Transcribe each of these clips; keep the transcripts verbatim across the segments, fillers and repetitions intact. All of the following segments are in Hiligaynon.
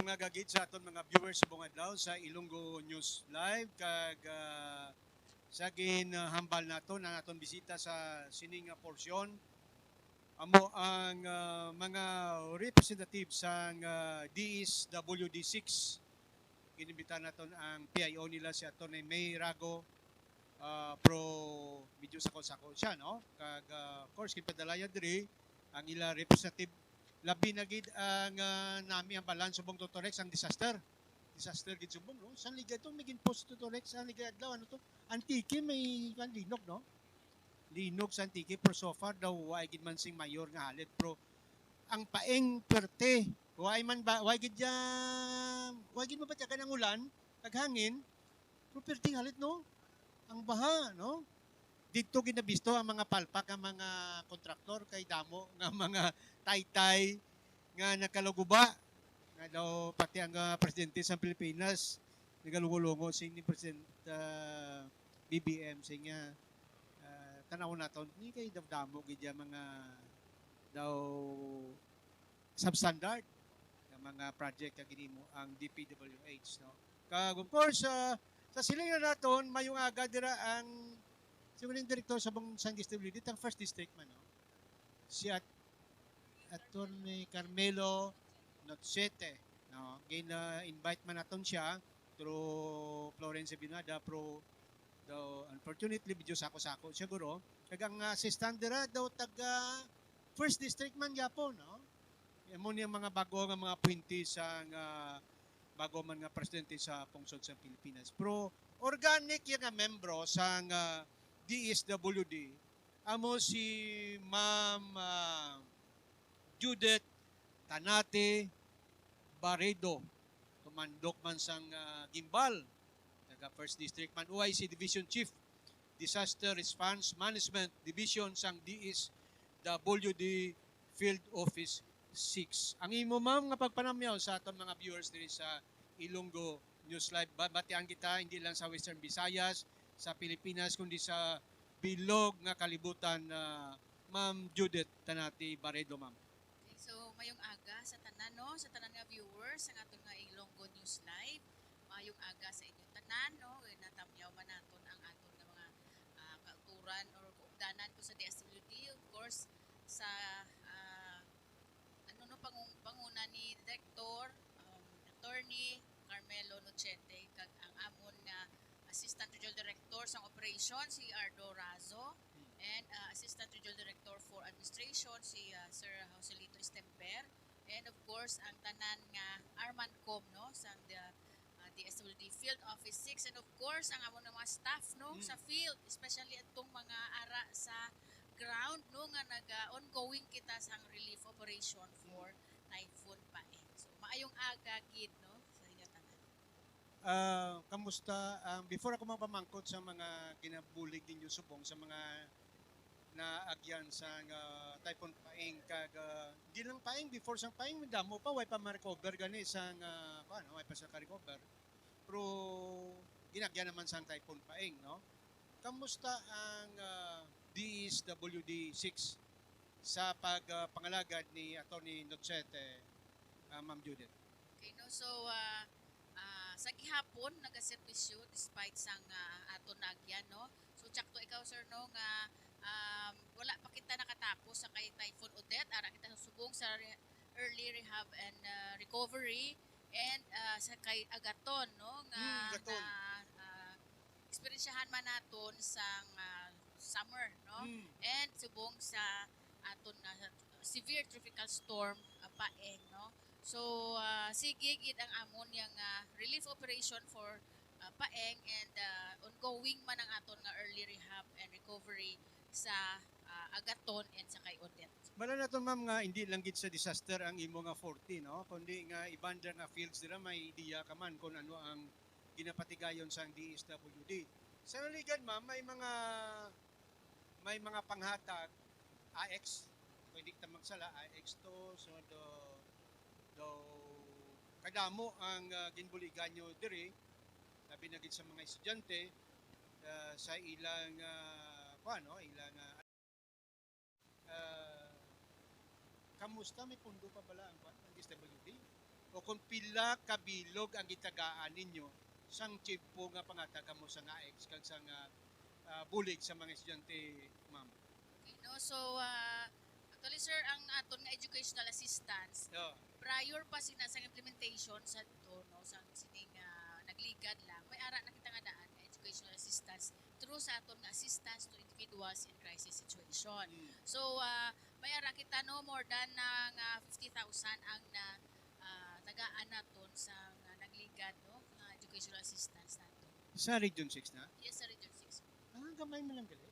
Mga gagid sa aton mga viewers subong adlaw sa Ilonggo News Live, kag, ah, sa ginhambal naton ang aton bisita sa sining nga porsyon, amo ang, ah, mga representative sang, ah, D S W D six. Ginimbitar naton ang P I O nila, si Attorney May Rago, ah, pro medyo sako-sako siya, no? Kag, ah, of course, ginpadala niya diri ang ila representative, labi na gid ang, ah, nami ang balan subong, Doctor Rex, ang disaster. Disaster gid subong, no? San ligad to, may ginpost, Doctor Rex, ang ligad adlaw, ano to? Antique, may, kan, linog, no? Linog sa Antique, pero so far daw, wa gid man sing mayor nga halid, pero ang paeng perte. Wa man ba, wa gid ya, wa gid mabatyagan ang ulan, kag hangin, pero perte halid, no? Ang baha, no? Didto ginabisto ang mga palpak nga mga kontraktor kay damo nga mga taytay nga nagkaluguba. Nga daw pati ang, ah, presidente sa Pilipinas nagalungo-lungo sing ni President, ah, B B M sing nga, ah, tan-aw naton ni kay daw damo gid ya mga daw substandard nga mga project nga ginhimo ang D P W H, no? Kag, of course, ah, sa siling na naton, mayong aga dira ang sinuling direktor sa bang sang D S W D, ang first district man, no? Si At-, Attorney Carmelo Nochete, no? Gina-invite man naton siya through Florence Binada, pero daw, unfortunately, medyo sako-sako siya, guro. Kag ang, ah, assistant dira daw taga first district man gyapon, no? Amo ni ang mga bago nga mga appointee sa nga bago man nga presidente sa pungsod sa Pilipinas. Pero organic ya nga membro sa nga D S W D, amo si Ma'am, ah, Judith Tanate Baredo, tumandok man sang, ah, Guimbal, taga First District man, O I C Division Chief, Disaster Response Management Division sang D S W D Field Office six. Ang imo, ma'am, nga pagpanamyaw sa aton mga viewers diri sa Ilonggo News Live. Ba-, batian kita hindi lang sa Western Visayas, sa Pilipinas, kundi sa bilog nga kalibutan, ah, Ma'am Judith Tanati Baredo, ma'am. Okay, so mayong aga sa tanan, no, sa tanan nga viewers sang aton nga Ilonggo News Live. Mayong aga sa inyo tanan, no. Eh, natamyaw man naton ang aton nga mga, ah, kauturan or kaupdanan ko sa D S W D, of course, sa, ah, ano, no, pangung-, panguna ni Director, um, Attorney Carmelo Nochete, kag ang amon nga Assistant Regional Director sang Operation, si Ardo Razo, and, uh, Assistant Regional Director for Administration, si, uh, Sir Joselito Stemper, and of course, ang tanan nga ARMANCOM, no, sang the, uh, D S W D Field Office six, and of course, ang amon nga mga staff, no, Mm. sa field, especially atong mga ara sa ground, no, nga naga-ongoing kita sang relief operation for Typhoon Paeng. So, maayong aga gid, no, sa inyo tanan. Ah, kamusta ang, before ako magpamangkot sa mga ginabulig ninyo subong sa mga naagyan sa nga Typhoon Paeng, kag, ah, di lang Paeng, before sang Paeng, damo pa, way pa ma-recover gani sa nga, kuwan, way pa sa ka-recover. Pero ginagyan naman sang Typhoon Paeng, no? Kamusta ang, ah, D S W D six sa pag, ah, pangalagad ni Attorney Nochete, ah, Ma'am Judith? Okay, no? So, ah, ah, sa gihapon, nagaserbisyo despite sang, ah, aton naagyan, no? So, tsakto ikaw, sir, no, nga, um, wala pa kita nakatapos sa kay Typhoon Odette. Ara kita subong sa re-, early rehab and, ah, recovery and, ah, sa kay Agaton, no, nga Mm, Agaton. na, ah, eksperyensyahan man naton sang, ah, summer, no? Mm. And subong sa aton nga severe tropical storm, ah, Paeng, no? So, ah, sige gid ang amon yang, ah, relief operation for, ah, Paeng, and, ah, ongoing man ang aton nga early rehab and recovery sa, ah, Agaton and sa kay Odette. Bala naton, ma'am, nga hindi lang gid sa disaster ang imo nga forte, no? Kundi nga iban dira nga fields dira, may ideya ka man kung ano ang ginapatigayon sang D S W D. Sa naligan, ma'am, may mga, may mga panghatag, A X, kung hindi kita magsala, A X to, so do, do, kadamo ang, ah, ginbuligan nyo diri, labi na gid sa mga estudyante, ah, sa ilang, ah, kuwan, no? Ilang, ah, ah, kamusta, may pundo pa bala ang, kuwan, ang D S W D? O kung pila ka bilog ang gitagaan ninyo sang tiyempo nga pangatag kamo sa ngaix kag sa nga, ah, bulig sa mga estudyante, ma'am? Okay, no? So, ah, actually, sir, ang aton nga educational assistance, Yeah. prior pa sina sa implementation sa to, no, sa sining, ah, nagligad lang, may ara na kita nga daan nga educational assistance through sa aton nga assistance to individuals in crisis situation. Mm. So, ah, may ara kita, no, more than na nga fifty thousand ang na, ah, tagaan naton sa nga nagligad, no, nga educational assistance nato. Sa Region six na? Yes, sa Region six. Ah, gamay man lang gali.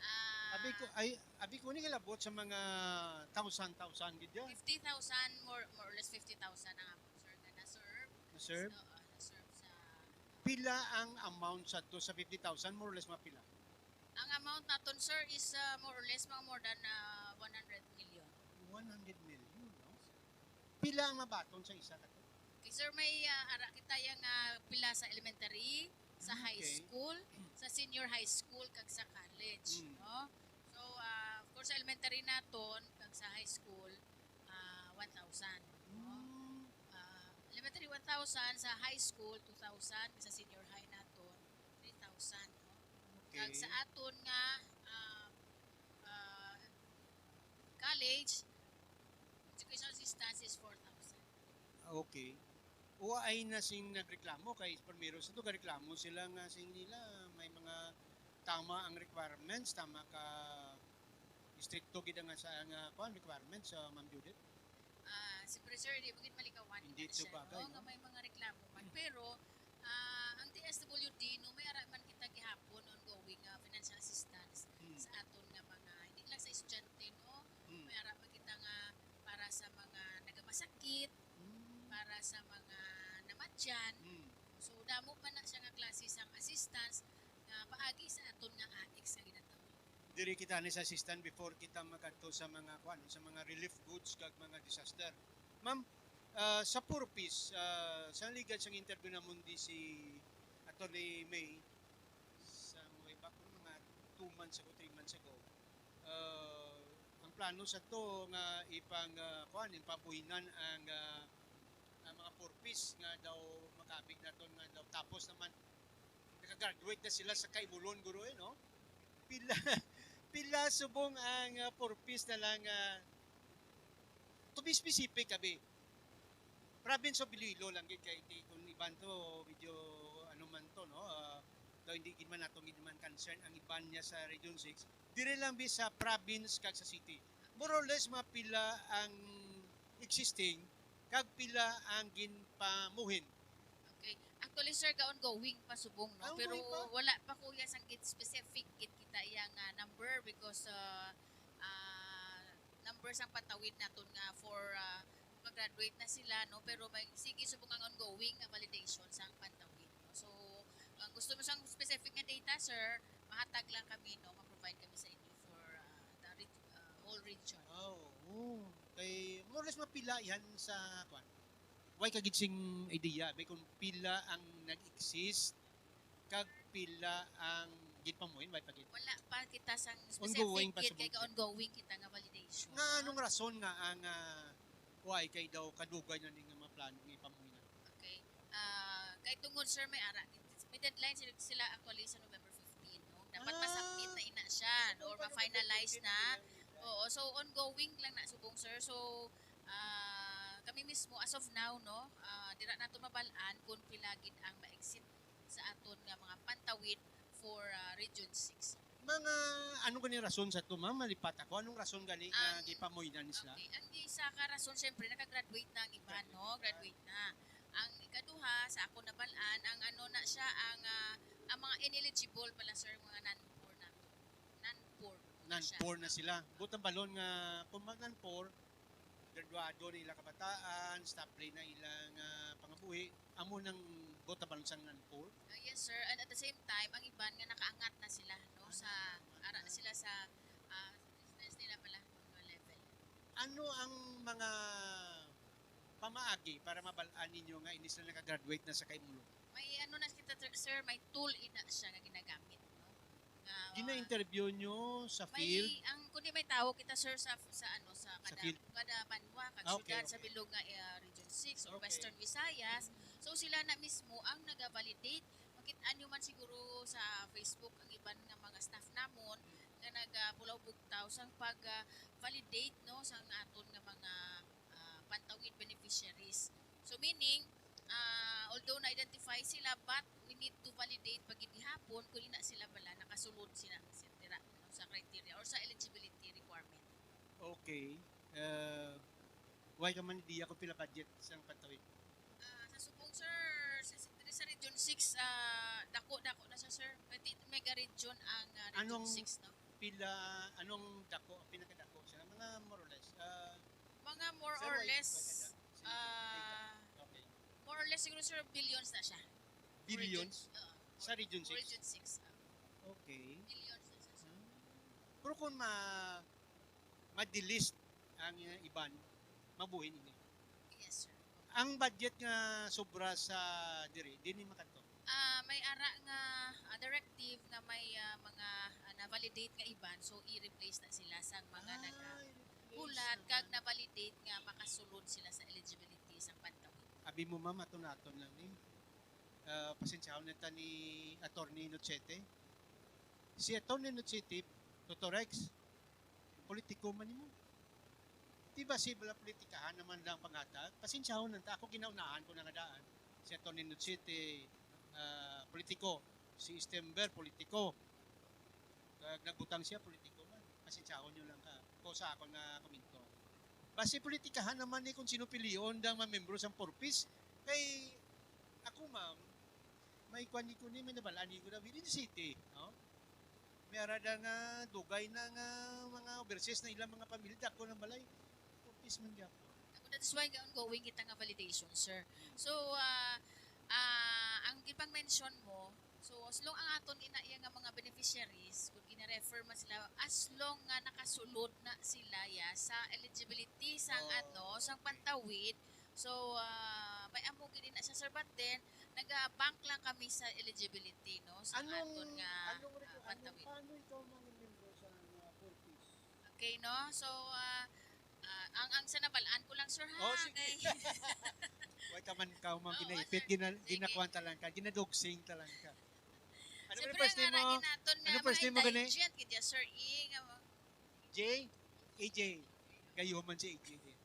Ah, Abi ko, ay, abi ko ni kalabot sa mga thousand-thousand gid yan. Fifty thousand, more, more or less fifty thousand ang among, sir, nga na-serve. Na-serve? Oo, na-serve sa Pila ang amount sa to sa fifty thousand? More or less mga pila? Ang amount naton, sir, is, ah, more or less mga more than, ah, one hundred million. One hundred million, no? Pila ang mabaton sa isa ka to? Okay, sir, may, ah, ara kita yang, ah, pila sa elementary, sa Ah, high okay. school, sa senior high school, kag sa college, Mm. no? So, ah, of course, sa elementary naton, kag sa high school, ah, one thousand, no? Mm. Ah, elementary, one thousand, sa high school, two thousand, sa senior high naton, three thousand, no? Okay. Kag sa aton nga, ah, ah, college, educational assistance is four thousand. Okay. Uwaay na sing nagreklamo kay primero sa to, gareklamo sila nga sing nila may mga tama ang requirements, tama ka istrikto gid ang sa nga kuan requirements sa Ma'am Judith. Ah, siyempre, sir, di mo gid malikawan Hindi ina, to siya, bagay, no? Nga no? May mga reklamo man. Pero, ah, ang D S W D, no, may ara man kita gihapon ongoing nga financial assistance Hmm. sa aton nga mga, hindi lang sa estudyante, no? Hmm. May ara man kita nga para sa mga nagamasakit, Hmm. para sa mga namatyan. Hmm. So, damo pa na siya nga klase sang assistance nga paagi sa aton nga AICS nga ginatawag. Diri kita ni sa assistant before kita magadto sa mga kuan, sa mga relief goods kag mga disaster. Ma'am, ah, sa Four Ps, ah, sa ligad sang interview namon di si Attorney May sa mga iba ko mga two months ago, three months ago, ah, ang plano sa to nga ipang, ah, kuan, ipamuhinan ang, ah, ang mga Four Ps nga daw makabig naton nga daw tapos naman nakagraduate na sila sa Kaimulon, guro, eh, no? Pila, pila subong ang, ah, Four Ps na lang, ah, to be specific, abi, province of Iloilo lang gid kay ti-, kung iban to, medyo ano man to, no? Ah, daw hindi gid man nato gid man concern ang iban niya sa Region six. Dire lang bi sa province kag sa city. More or less, mga pila ang existing kag pila ang ginpamuhin? Okay. Actually, sir, ga-ongoing pa subong, no? Ah, Pero ongoing pa? Wala pa, kuya, sang gid specific gid kita iya nga number because, ah, ah, number sang pantawid naton nga for, ah, mag-graduate na sila, no? Pero may sige subong ang ongoing nga validation sang pantawid, no? So, ang gusto mo sang specific nga data, sir, mahatag lang kami, no? Ma-provide kami sa inyo for, ah, the re-, ah, whole region. Ah, oo. Kay more or less mapila yan sa kwan. Way ka gid sing idea, may kung pila ang nag-exist kag pila ang ginpamuhin, way pa gid. Wala pa kita sang Ongoing specific pa gid sa kay bukid. Ongoing kita nga validation. Nga anong rason nga ang, ah, way kay daw kadugay na ni nga mga plano nga ipamuhin na? Okay. Ah, kay tungod, sir, may ara, may deadline sila, sila actually sa November fifteen, no? Dapat Ah. ma-submit na ina siya, no? Or November ma-finalize fifteen na. na yan. Oo, so ongoing lang na subong, sir. So, ah, kami mismo, as of now, no, ah, dira nato mabal-an kung pila gid ang ma-exit sa aton nga mga pantawid for, ah, Region six. Mga, ano gani rason sa to, ma'am? Malipat ako. Anong rason gani nga Ang, gipamuhinan sila? Okay. Ang isa ka rason, syempre, nakagraduate na ang iba, no? Graduate na. Ang ikaduha, sa ako nabal-an, ang ano na siya, ang, ah, ang mga ineligible pala, sir, mga non-poor na. Non-poor na siya. Non-poor na sila. Buot silingon nga, kung mag non-poor, graduado na ila kabataan, stable na ilang, ah, pangabuhi, amo nang buot silingon sang non-poor? Ah, yes, sir. And at the same time, ang iban nga nakaangat na sila, no, sa, ara na sila sa, ah, business nila pala, mga level. Ano ang mga pamaagi para mabal-an ninyo nga ini sila nakagraduate na sa Kaimulon? May ano na kita, sir, may tool ina siya nga ginagamit, no? Nga, Gina-interview nyo sa may, field? Ang, kundi may tawo kita, sir, sa, sa, ano, sa Sa kada, field? Kada banwa kag Ah, okay, syudad sa okay. bilog nga, ah, Region six or Okay. Western Visayas. So, sila na mismo ang naga-validate. Makit-an nyo man siguro sa Facebook ang iban nga mga staff namon nga nagapulaw bugtaw sang pag, ah, validate, no, sang aton nga mga, ah, pantawid beneficiaries. So, meaning, ah, although na-identify sila, but we need to validate pa gid gihapon kung ina sila bala nakasulod sila sa tira, no, sa criteria or sa eligibility requirement. Okay. Uh, why ka man diya kung pila budget sang pantawid? Ah, sa subong, sir, sa, sa, diri sa Region six, ah, dako-dako na siya, sir. Pati mega region ang, ah, Region Anong six, no? Pila, anong dako, ang pinakadako siya? Mga more or less. Ah, Mga more sir, or why, less, why ka da-, sino ah, data? Okay. More or less siguro, sir, billions na siya. Billions? Region, oo. Sa Region six? Region six, ah. Okay. Billions na siya, sir. Ah. Pero kung ma-, ma-delist ang, uh, iban, mabuhin ini. Yes, sir. Ang budget nga sobra sa diri, di ni makadto? Ah, may ara nga, ah, directive nga may, ah, mga, ah, na-validate nga iban, so i-replace na sila sang mga Ah, nagahulat i-replace kag naman. Na-validate nga makasulod sila sa eligibility sang pantawid. Abi mo, ma'am, ato naton lang ni. Ah, pasensyahon na ta ni Attorney Nochete. Si Attorney Nochete, Toto Rex, politiko man nimo. Di ba si bala politikahan naman lang panghatag? Pasensyahon lang ta, ako ginaunahan ko na nga daan. Si Attorney Nochete, ah, politiko. Si Stember, politiko. Kag nagbutang siya, politiko man. Pasensyahon nyo lang ka. Ko sa akon nga komento. Basi politikahan naman ni kung sino pilion dang mga membro sang Four Ps. Kay ako, ma'am, may kwan ni ko ni, may nabalaan ni ko na within the city, no? May ara da nga dugay na nga mga overseas na ilang mga pamilya, dako ng balay. Four Ps man gyapon. Ako, that is why ongoing kita nga validation, sir. So, ah, ah, ang gipang-mention mo, so, as long ang aton ina iya nga mga beneficiaries, kung gina-refer man sila, as long nga nakasulod na sila ya sa eligibility sang Oh, ano, sang okay. Pantawid, so, ah, may amo gid na siya, sir, but then, naga-bank lang kami sa eligibility, no, sa Anong, aton nga, anong ah, requ-, anong, Pantawid. Paano ikaw mga membro sa mga Four Ps? Okay, no? So, ah, ah, ang, ang sa nabalaan ko lang, sir, ha? Oh, sige. Kay Wait, taman ka, ma'am, Oo, ginaipit, sir. Gina-, Sige. Ginakuan talang ka, ginadogsing talang ka. Ano Siyempre, ba first name ang mo? Aragin naton nga Ano first mga name mo gani? Indigent, gid ya, sir, eh, nga mga J? A J. Kayo man si A J din.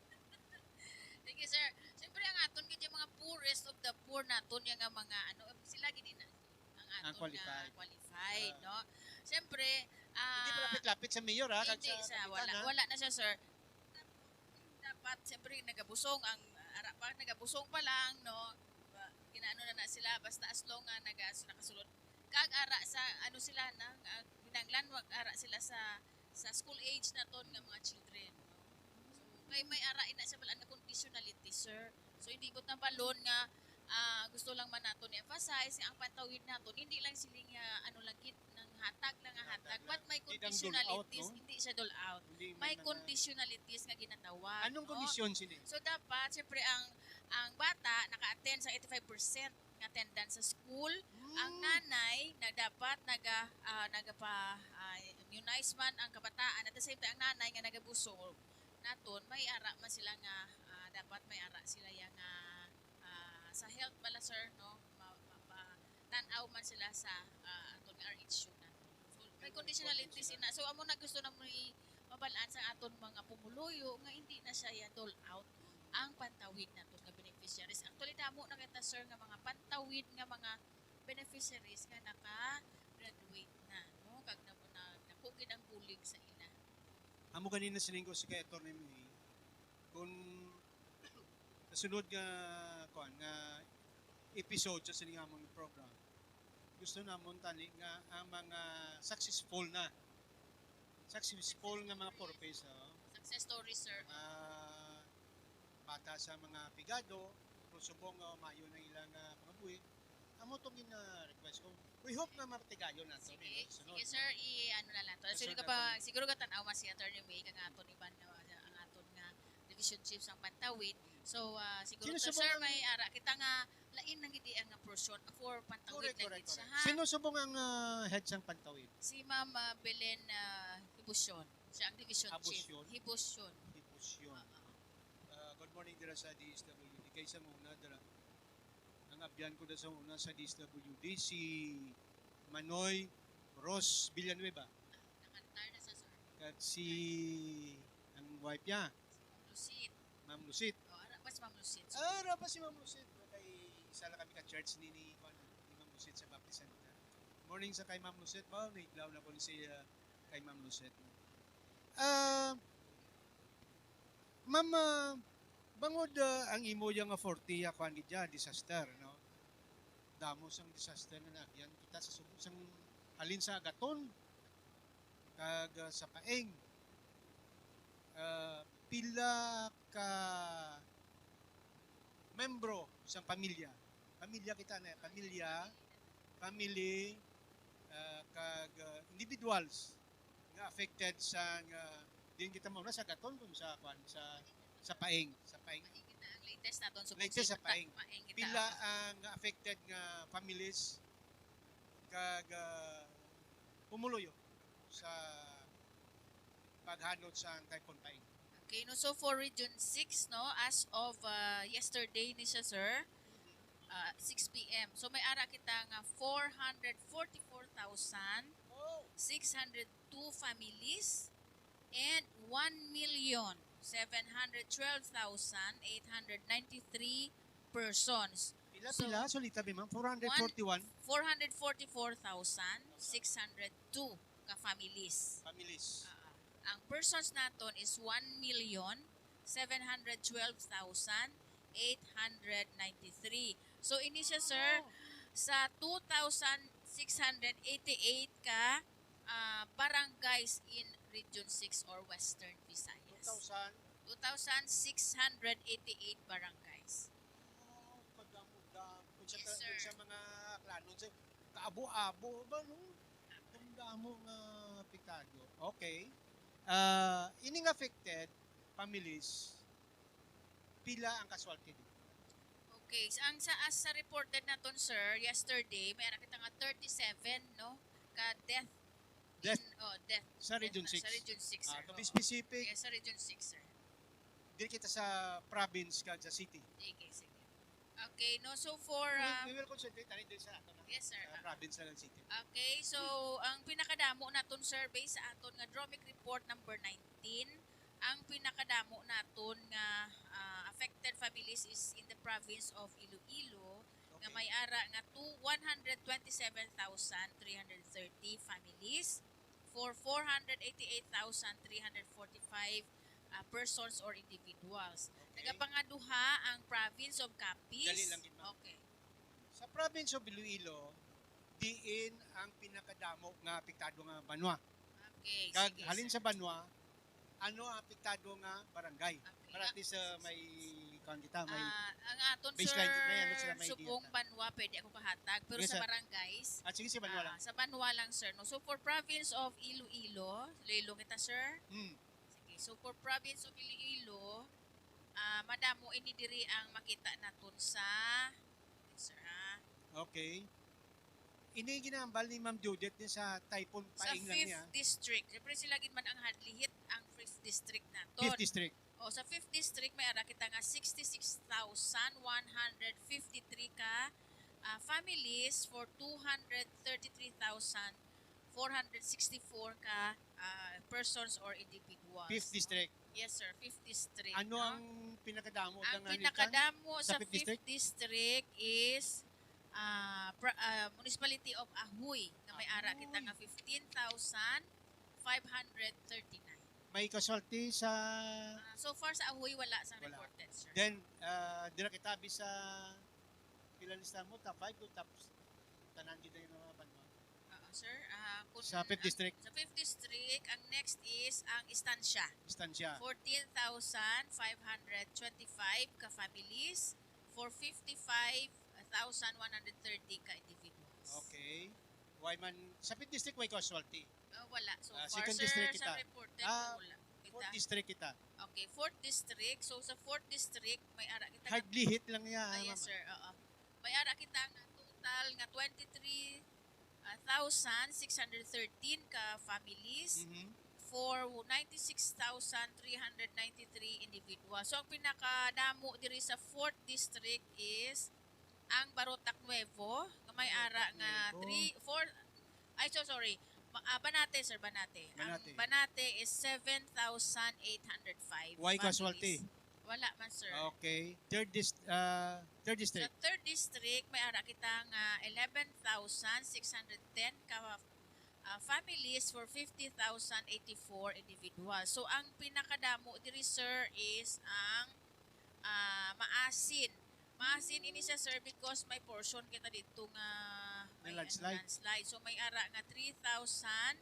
Thank you, sir. Siyempre, ang aton gid yung mga poorest of the poor naton, yung nga mga, ano, sila gid na ang Ang aton qualified. Nga qualified, Ah. No? Siyempre, Hindi pa ah, lapit-lapit sa mayor, ha? Kag hindi sa siya, kapitan, wala, ha? Wala na siya, sir. Dapat, siyempre, nagabusong ang, ah, ara pa, nagabusong pa lang, no? Ba, ginaano na na sila, basta as long nga naga-, nakasulod. Kag ara sa, ano sila na, ah, ginanglan, wag ara sila sa, sa school age naton nga mga children, no? So, kay may ara ina sa balaan nga conditionality, sir. So, hindi mo tambalon nga, ah, gusto lang man naton i-emphasize nga ang pantawid naton, hindi lang siling, ah, ano lang gid, nang hatag lang nga hatag, Hatag lang. But may Hindi lang dole out, conditionalities, no? Hindi siya dole out. Hindi may May mga conditionalities nga ginatawag, Anong no? Kondisyon sini? So, dapat, siyempre, ang, ang bata naka-attend sa eighty-five percent nga attendance sa school. Ang Hmm. Nanay na dapat naga-, ah, nagapa-, ah, immunize man ang kabataan. At the same time, ang nanay nga nagabusog naton, may ara man sila nga, ah, dapat may ara sila ya nga, ah, sa health bala, sir, no? Ma-, mapa-, tan-aw man sila sa, ah, aton nga R H U naton. So, may Pero conditionalities important sila. Ina. So, amo na gusto na mo i-, mabalaan sa aton mga pumuluyo nga hindi na siya ya dole out ang pantawid naton nga beneficiaries. Actually, damo na kita, sir, nga mga pantawid nga mga beneficiaries nga naka-graduate na, no? Kag na, na, dako gid ang bulig sa ila. Amo ganina siling ko si kay Attorney May, kung sa sunod nga, kuan, nga episode sa sining among program, gusto namon tani nga ang mga successful na, successful nga mga Four Ps, oh. Success story, sir. Mga bata sa mga pigado, kung subong nga maayo na ilang, ah, pangabuhi, amo tong gina-request ko. We hope na matigayon nato Sige, ni sa sunod, sige, sir, no? I-ano na lang to. Sa Siguro sunod ka pa, natin. Siguro ka tan-aw mas si Attorney May, kag aton iban nga, ang aton nga division chief sang Pantawid. So, ah, siguro Sino to, sa sir, mga may ara kita nga lain lang gid ang portion for Pantawid Correct, lang correct, gid siya, correct. Ha? Sino subong ang, ah, head sang Pantawid? Si Ma'am, ah, Belen, ah, Hibusion. Siya ang division chief. Abusion? Hibusion. Hibusion. Concepcion. Ah, good morning dira sa D S W D. Kay sa una dira, ang abyan ko dira sa una sa D S W D, si Manoy Ros Villanueva. Nakantar na sa, sir. Kag si, ang wife niya, Lusit. Ma'am Lusit. Oh, ara pa si Ma'am Lusit. Ah, ara pa si Ma'am Lusit. Kay isa lang kami ka church ni, ni, kuwan, ni Ma'am Lusit sa Baptist Center. Morning sa kay Ma'am Lusit, ba? Naidlaw na ko ni si, ah, kay Ma'am Lusit. Ah, Ma'am, ah, bangod, ah, ang imo yang nga forty, ah, kuwan gid ya, disaster, no? Damo sang disaster nga naagyan kita sa Sugbo, sang halin sa Agaton kag, ah, sa Paeng. Ah, pila ka membro sang pamilya? Pamilya kita na, pamilya, family, ah, kag, ah, individuals nga affected sa, nga din kita mauna sa Agaton kung sa, kuwan, sa, sa Paeng, sa Paeng. Paeng kita ang latest naton, so Latest sa Paeng. Paeng kita. Pila ang affected nga families kag, ah, pumuluyo sa paghanod sa Typhoon Paeng? Okay, no, so for Region six, no, as of, ah, yesterday ni siya, sir, ah, six P M. So may ara kita nga four hundred forty-four thousand six hundred two families and one million seven hundred twelve thousand eight hundred ninety-three persons. Pila, So, pila? Sulita, bi, ma'am. Four hundred forty-one? Four hundred forty-four thousand six hundred two ka families. Families. Ah, ang persons naton is one million seven hundred twelve thousand eight hundred ninety-three. So, ini siya, sir, Oh. sa two thousand six hundred eighty-eight ka, ah, barangays in Region six or Western Visayas. Two thousand? Two thousand six hundred eighty-eight barangays. Oh, kadamo-damo. Kung sa Yes, ka-, sir. kung sa mga Aklanon, sir, kaabo-abo ba, no? Ang damo nga apektado. Okay. Ah, ining affected families, pila ang casualty dito? Okay, sa, ang sa, as sa reported naton, sir, yesterday, may ara kita nga thirty-seven, no, ka death. Death? In, oh, death. Sa Death Region na, six? Sa Region six, Ah, sir. to be Oh. specific, Yes, sa Region six, sir. Dili kita sa province kag sa city. Sige, sige. Okay, no? So for, We, ah, we will concentrate tayo din sa ato na, Yes, sir. sa Ah. province na lang, city. Okay, so ang pinakadamo naton, sir, based sa aton nga DROMIC report number nineteen, ang pinakadamo naton nga, ah, affected families is in the province of Iloilo, nga Okay. may ara nga two, one hundred twenty-seven thousand three hundred thirty families for four hundred eighty-eight thousand three hundred forty-five, ah, persons or individuals. Okay. Nagapangaduha ang province of Capiz. Dali lang gid, ma'am. Okay. Sa province of Iloilo, diin ang pinakadamo nga apektado nga banwa. Okay, Kag sige, halin sir. sa banwa, ano ang apektado nga barangay? Okay, Para at least, ah, may kuwan kita, may Ah, ang aton, baseline, sir, may ano sila, may idea subong ta. banwa, pwede ako kahatag. Pero Yes, sa sir. barangays, Ah, sige, sa banwa ah, lang. sa banwa lang, sir, no? So, for province of Iloilo, Iloilo kita, sir. Hmm. Sige, so for province of Iloilo, ah, madamo ini diri ang makita naton sa, sir, ah. Okay. Ini ginahambal ni Ma'am Judith ni sa Typhoon Sa Paeng lang niya. fifth district. Siyempre, sila gid man ang hadlihit ang fifth district naton. Fifth district. O, sa fifth district, may ara kita nga sixty-six thousand one hundred fifty-three ka, ah, families for two hundred thirty-three thousand four hundred sixty-four ka, ah, persons or individuals. Fifth district. Yes, sir. Fifth district, Ano no? ang pinakadamo Ang nga nilkan pinakadamo sa sa fifth district? fifth district is, ah, pra-, ah, Municipality of Ajuy, nga may ara kita Ajuy. nga fifteen thousand five hundred thirty-nine. May casualty sa Ah, so far sa Ajuy, wala sang Wala. reported, sir. Then, ah, dira kita abi sa pila lista mo, top five o top s-, tanan gid yung mga banwa? Oo, sir. Ah, kung Sa fifth ang, district? sa fifth district, ang next is ang Estancia. Estancia. Fourteen thousand five hundred twenty-five ka families for fifty-five thousand one hundred thirty ka individuals. Okay. Why man, sa fifth district, way casualty? Ah, wala. So Ah, far, second sir, district sa kita. reported, Ah, wala. Fourth Kita. district kita. Okay, fourth district. So, sa fourth district, may ara kita nga Hardly hit lang niya, Ah, yes, ma'am. sir. Oo. May ara kita nga total nga twenty-three, ah, thousand six hundred thirteen ka families Mhm. for ninety-six thousand three hundred ninety-three individuals. So, ang pinakadamo diri sa fourth district is ang Barotac Nuevo, nga may ara nga three, four, ay, so sorry. Ma- ah, Banate, sir, Banate. Ang Banate. Banate is seven thousand eight hundred five Why casualty? Families. Wala man, sir. Okay. Third dis-, ah, third Sa district. Third district, may ara kita nga eleven thousand six hundred ten ka, ah, families for fifty thousand eighty-four individuals. So, ang pinakadamo diri, sir, is ang, ah, Maasin. Maasin ini siya, sir, because may portion kita dito nga may, ano, landslide. Landslide. So, may ara nga three thousand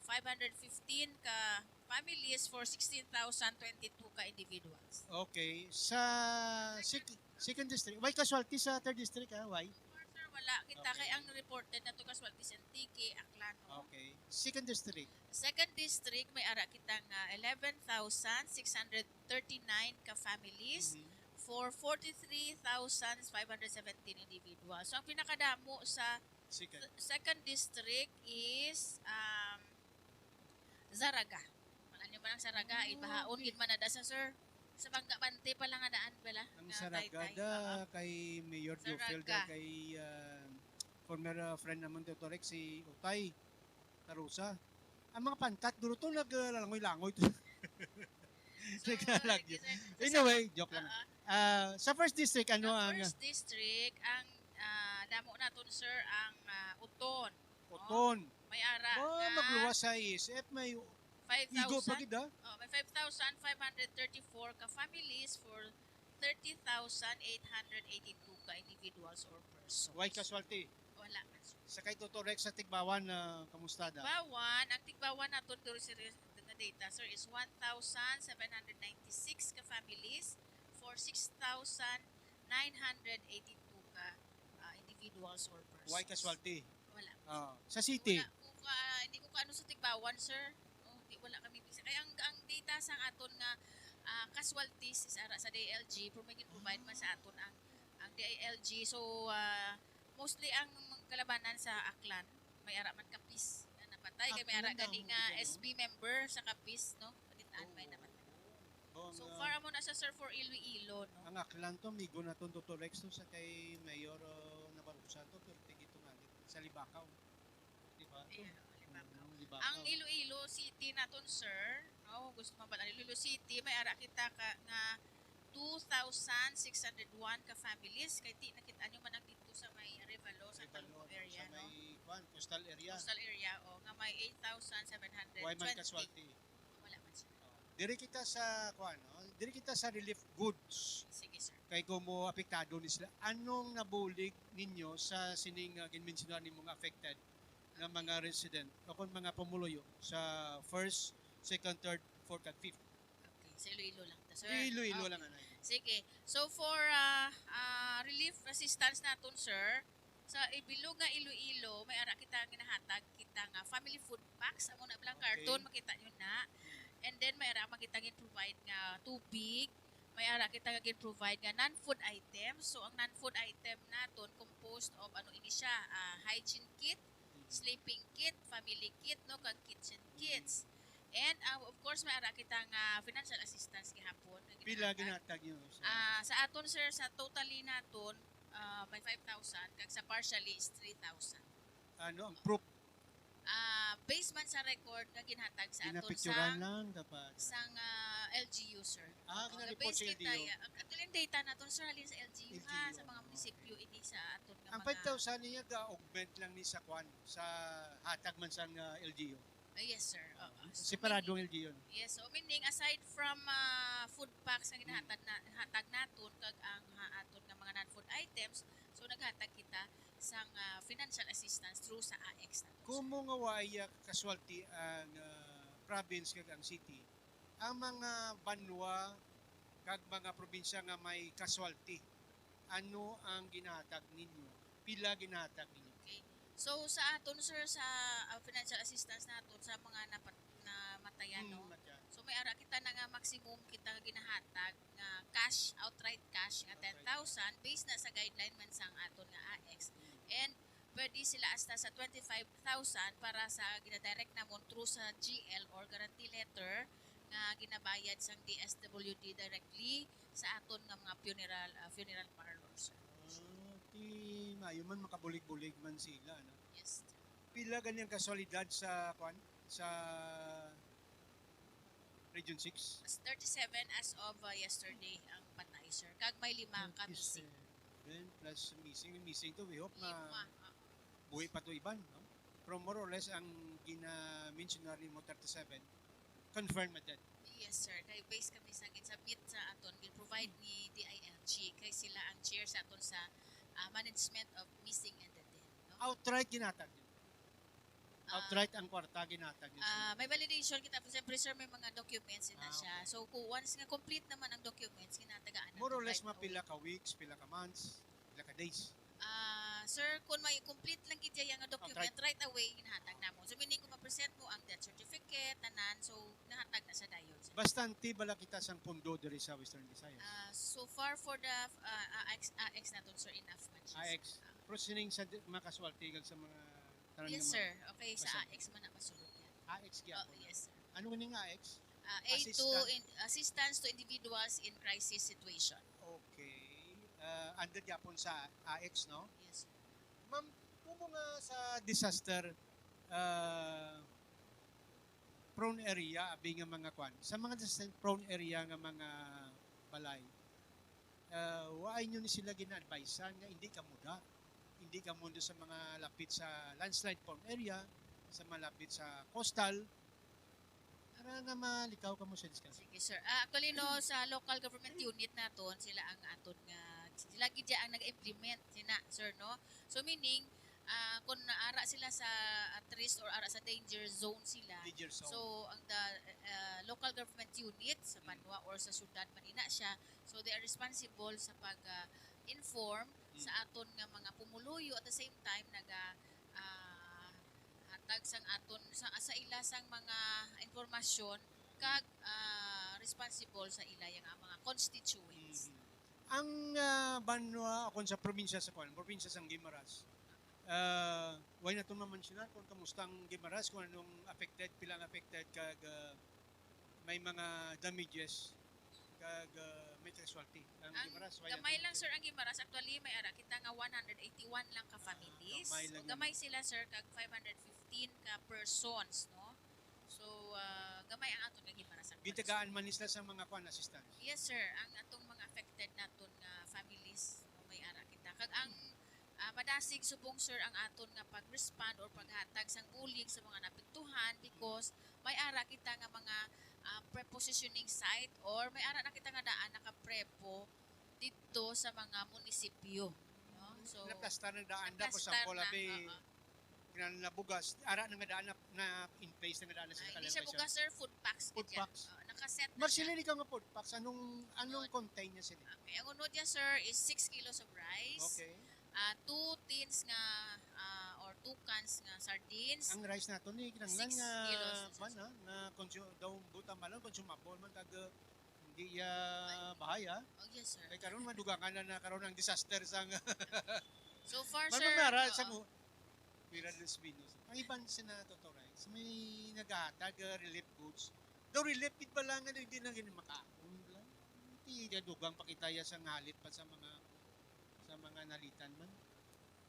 five hundred fifteen ka families for sixteen thousand twenty-two ka individuals. Okay. Sa sec-, second district, why casualty sa third district, ah? Why? Sir, wala kita kay ang reported na to casualties Antique, Aklan, no? Okay. Second district. Second district, may ara kita nga eleven thousand six hundred thirty-nine ka families Mhm. for forty-three thousand five hundred seventeen individuals. So, ang pinakadamo sa Second. Second district is, um, Zarraga. Ano man ang Zarraga? Ah, ibahaon okay. Gid man na da sa, sir. Sa Bangka Bante pa lang nga daan, bala? Ang Zarraga da kay Mayor Jofel da kay, ah, former, ah, friend naman, Doctor Rex, si Utay Tarusa. Ang mga pantat, duro to, naglalangoy-langoy to. Naglalagyo. Anyway, joke lang. Ah, sa first district, ano ang... Sa first district, ang, ah, damo naton, sir, ang, ah, Oton. Oton. May ara nga magluwas sa A S F, may igo pa gid, ah. Oh, may five thousand five hundred thirty-four ka families for thirty thousand eight hundred eighty-two ka individuals or persons. Why casualty? Wala man, sir. Sa kay Doctor Rex sa Tigbauan, ah, kamusta da? Tigbauan, ang Tigbauan naton diri sa nga data, sir, is one thousand seven hundred ninety-six ka families for six thousand nine hundred eighty-two ka, ah, individuals or persons. Why casualty? Wala. Ah, sa city? Wala ko ka, hindi ko kaano sa Tigbauan, sir. Oh, di, wala kami bisa. Kaya ang, ang data sa aton nga, ah, casualties is ara sa D I L G, pero may gin-provide man sa aton ang, ang D I L G. So, ah, mostly ang kalabanan sa Aklan, may ara man Capiz nga napatay, kay may ara gani nga S B member sa Capiz, no? Palitaan may napatay. So far, amo na sa, sir, for Iloilo, no? Ang Aklan to, amigo naton Doctor Rex to, sa kay Mayor, uh, Navarro Santo, pero tigit to nga, sa Libacao. Di ba? Yeah, Libacao. Mm, Libacao. Ang Iloilo City naton, sir, no? Gusto mo ba, Iloilo City, may ara kita ka, nga two thousand six hundred one ka families. Kay ti, nakita nyo man ang dito sa may Arevalo, Santa Lupo area, no? Sa may, kwan, coastal area. Coastal area, oh, nga may eight thousand seven hundred twenty. Why man casualty? Wala man, sir. Oh. Diri kita sa, kuan, no? Diri kita sa relief goods. Sige, sir. Kay kung mo apektado ni sila, anong nabulig ninyo sa sining, ah, ginmensyonar nimo nga affected nga mga resident o kung mga pumuluyo sa first, second, third, fourth, and fifth? Okay, sa Iloilo lang ta, sir. Iloilo lang, anay. Sige. So, for, ah, ah, relief assistance naton, sir, sa ibilog nga Iloilo, may ara kita ginahatag kita nga family food packs. Amo na, bilang karton, makita nyo na. And then, may ara man kita gin-provide nga tubig. May ara kita nga gin-provide nga non-food items. So, ang non-food item naton composed of, ano ini siya, ah, hygiene kit, sleeping kit, family kit, no, kag kitchen kits. And, ah, of course, may ara kita nga financial assistance gihapon nga ginahatag. Pila ginahatag nyo, sir? Ah, sa aton, sir, sa totally naton, ah, may five thousand, kag sa partially is three thousand. Ano ang proof? Ah, based man sa record nga ginhatag sa aton sa, lang dapat, sang, ah, L G U, sir. Ah, gina-report sa L G U. Actually, ang data naton, sir, halin sa L G U, ha, sa mga munisipyo, hindi sa aton nga mga... Ang five thousand niya, ga-augment lang ni sa kwan, sa hatag man sang, ah, L G U. Ah, yes, sir. Oo. So, separadong meaning, L G U yun. Yes, so meaning, aside from, ah, food packs nga ginahatag na, hatag naton, kag ang ha-, aton nga mga non-food items, so naghatag kita sang, ah, financial assistance through sa A X naton, sir. Kumo nga way, ah, casualty ang, ah, province kag ang city, ang mga banwa kag mga probinsya nga may casualty, ano ang ginahatag ninyo? Pila ginahatag ninyo? Okay. So, sa aton, sir, sa, ah, financial assistance naton sa mga napat-, namatayan, no? Mm, matayan. So, may ara kita na nga maximum kita nga ginahatag nga cash, outright cash nga ten thousand, based na sa guideline man sang aton nga A X. Mm. And pwede sila hasta sa twenty-five thousand para sa ginadirect namon through sa G L or guarantee letter nga ginabayad sang D S W D directly sa aton nga mga funeral, ah, funeral parlor, sir. Ah, ti maayo man, makabulig-bulig man sila, no? Yes, sir. Pila gani ang kasualidad sa, kwan, sa Region six? As thirty-seven as of, uh, yesterday ang patay, sir. Kag may lima ka missing. Thirty-seven plus missing. Missing to, we hope na Lima, ah. Buhi pa to iban, no? Pero more or less ang gina-mention na mo, thirty-seven, confirmed na dead. Yes, sir. Kay based kami sa gin-submit sa aton, gin-provide ni D I L G, kay sila ang chair sa aton sa, ah, management of missing and the dead, no? Outright ginhatag nyo? Ah, Outright ang kwarta ginhatag nyo sa ah, may validation kita. Siyempre, sir, may mga documents na Ah, siya. Okay. So, kung once nga complete naman ang documents, ginatagaan na More or less, right away. Mga pila ka weeks, pila ka months, pila ka days? Ah, sir, kung may complete lang gid siya nga document, Outright. Right away, ginahatag namo. So, meaning, kung ma-present mo ang death certificate, tanan, so, nahatag na sa dayon, sir. Bastante bala kita sang pundo diri sa Western Visayas? Ah, so far for the, ah, A X, A X naton, sir, enough man siya, sir. A X. Ah. Pero sining sa di-, mga casualty kag sa mga tanan Yes, nga mga sir. Okay, sa bastante. A X man na masulod yan. A X Oh, gyapon. Yes, sir. Ano ni nga A X? Ah, A two Assistant. In, assistance to individuals in crisis situation. Okay. Ah, under gyapon sa A X, no? Yes, sir. Ma'am, kung mga sa disaster, ah, prone area, abi nga mga kwan, sa mga disaster prone area nga mga balay, ah, waay nyo ni sila gina-advisean nga hindi ka muda, hindi ka mundo sa mga lapit sa landslide prone area, sa mga lapit sa coastal, para nga malikaw kamo sa diskarte. Sige, sir. Ah, actually, no, sa local government unit naton, sila ang aton nga, sila gid ang nag-implement, sina, sir, no? So, meaning, ah, kung naara sila sa at risk or ara sa danger zone sila, Danger zone. So, ang the, ah, local government unit sa Mm. banwa or sa syudad man ina siya, so they are responsible sa pag, ah, inform Mm. sa aton nga mga pumuluyo, at the same time naga, ah, hatag sang aton sa, sa ila sang mga impormasyon kag, ah, responsible sa ila nga mga constituents. Mhm. Ang, ah, banwa o kung sa probinsya sa kwan, probinsya sang Guimaras, ah, way naton mamensyonar kung kamusta ang Guimaras, kung anong affected, pila ang affected, kag, ah, may mga damages, kag, ah, may casualty ang Ang Guimaras, way gamay naton lang, sir, ang Guimaras. Actually, may ara kita nga one hundred eighty-one lang ka families. Ah, gamay lang So, gamay yun. Sila, sir, kag five hundred fifteen ka persons, no? So, ah, gamay ang aton nga Guimaras ang Gitagaan man nila sa mga kwan, assistance? Yes, sir. Ang atong mga affected naton nga families, no, may ara kita. Kag ang, ah, madasig subong, sir, ang aton nga pag-respond or paghatag sang bulig sa mga naapektuhan because may ara kita nga mga, ah, prepositioning site or may ara na kita nga daan nakaprepo didto sa mga munisipyo, no? So, Naplastar na daan da, for naplastar example, na, abi, oo. Kinahanglan na bugas, ara na nga daan na, na in place na nga daan na sa Ah, hindi siya location. Bugas, sir, food packs Food gid yan. Packs. Oo, nakaset na Mas siya. Sila ni ka nga food packs, anong, anong Food. Contain niya sila? Okay, ang unod niya, sir, is six kilos of rice. Okay. Ah, two tins nga, ah, or two cans nga sardines. Ang rice nato ni kinahanglan Six nga, kilos, sir. Kwan, ha, nga consu-, daw buta man lang, consumable man, kag, uh, hindi iya Ay. Bahay, ha? Oh, yes, sir. Kay karon, madugangan na, na karon ang disaster sa So far, Ma'am, sir, Mara, oo. Sa mo, Kuya Los Pinos, ang iban sa natuturay, sa may naghahatag, uh, relief goods, daw relief gid pala nga hindi na gini makaon lang. Hindi na dugang pakitaya sa ngalit pa sa mga, sa mga nalitan man.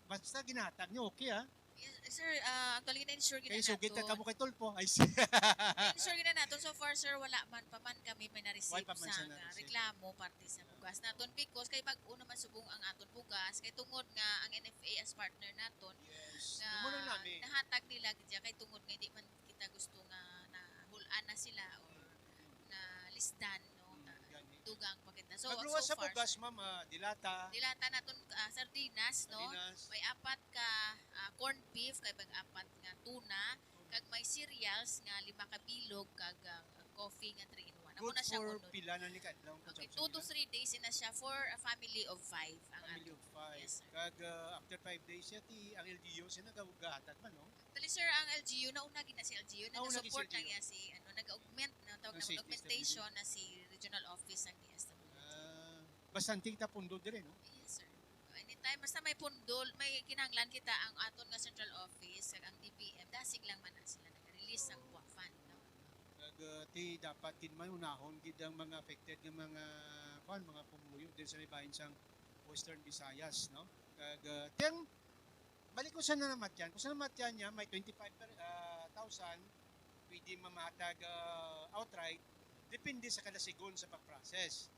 Basta ginahatag niyo, okay, ah? Yes, sir, ah, actually, na-ensure gid Kay na sugid naton. Ka kamo kay Tulfo. I see. Na-ensure gid na naton. So far, sir, wala man pa man kami may na-receive Wala pa man sa siya na-receive. Reklamo parte sa bugas naton because kay bag-o naman subong ang aton bugas kay tungod nga ang N F A as partner naton Yes. Nga Amo na nami. Nahatag nila gid siya kay tungod nga hindi man kita gusto nga nahul-an na sila or na lisdan, no? Mm, gani. Dugang pa kita. So, Magluwas so sa far, bugas, sir. Ma'am, ah, dilata. Dilata naton, ah, sardinas, no? Sardinas. May apat ka, ah, corned beef, kay bag apat nga tuna, kag may cereals nga lima ka bilog, kag, ah, coffee nga three in one. Amo Good na siya for unod. Pila na ni kadlaw ang Okay, consumption two to nila? Three days na siya for a family of five ang Family ato. Of five. Yes, sir. Kag, ah, after five days siya, ti, ang L G U siya nagahatag man, no? Actually, sir, ang L G U, nauna gid na si L G U, Nauna gid si nag-support lang L G U. Niya si, ano, nag-augment, na tawag Ang naman, safety augmentation study. Na si regional office ng D S W D. Ah, bastante kita pundo dire, no? Yes, sir. Anytime Basta may pundo, may kinahanglan kita, ang aton nga central office kag ang D B M, dasig lang man na sila nag-release sang, mm, fund, no? Kag, uh, ti dapat gid man unahon gid ang mga affected nga mga, kuan, mga pumuyo din sa may bahin sang Western Visayas, no? Kag, uh, ti ang balik ko sa namatyan. Kung sa namatyan niya, may twenty-five per, ah, thousand, pwede mamatag, ah, outright, depende sa kada sigon sa pag-process.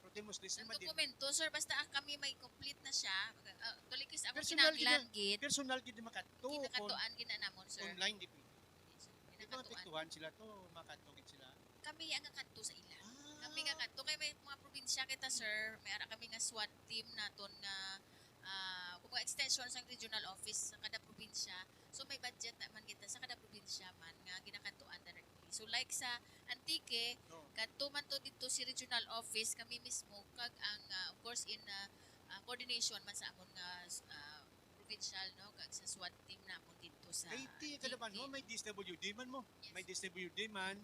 Pero ti mostly sa Ang madi- dokumento, sir, basta, ah, kami may complete na siya. Ah, tulikis ako, personal gid kinahanglan na, gid. Personal gid makadto. Kinakadtuan gid na namon, sir. Online, di pwede. Yes, sir. Di ba kinakadtuan. Apektuhan sila to, makadto gid sila. Kami ang nakadto sa ila. Ah. Kami nga kadto kay may mga probinsya kita, sir. May ara kami nga SWAT team naton nga, ah, kung mga extension sang regional office sa kada probinsya. So may budget naman kita sa kada probinsya man nga ginakadtuan directly. So like sa Antique, no, kadto man to dito si regional office, kami mismo kag ang, ah, of course, in, ah, ah, coordination man sa amon nga, ah, provincial, no, kag sa SWAT team namon dito sa Antique. Kay ti kada banwa may D S W D man mo. Yes. May D S W D man,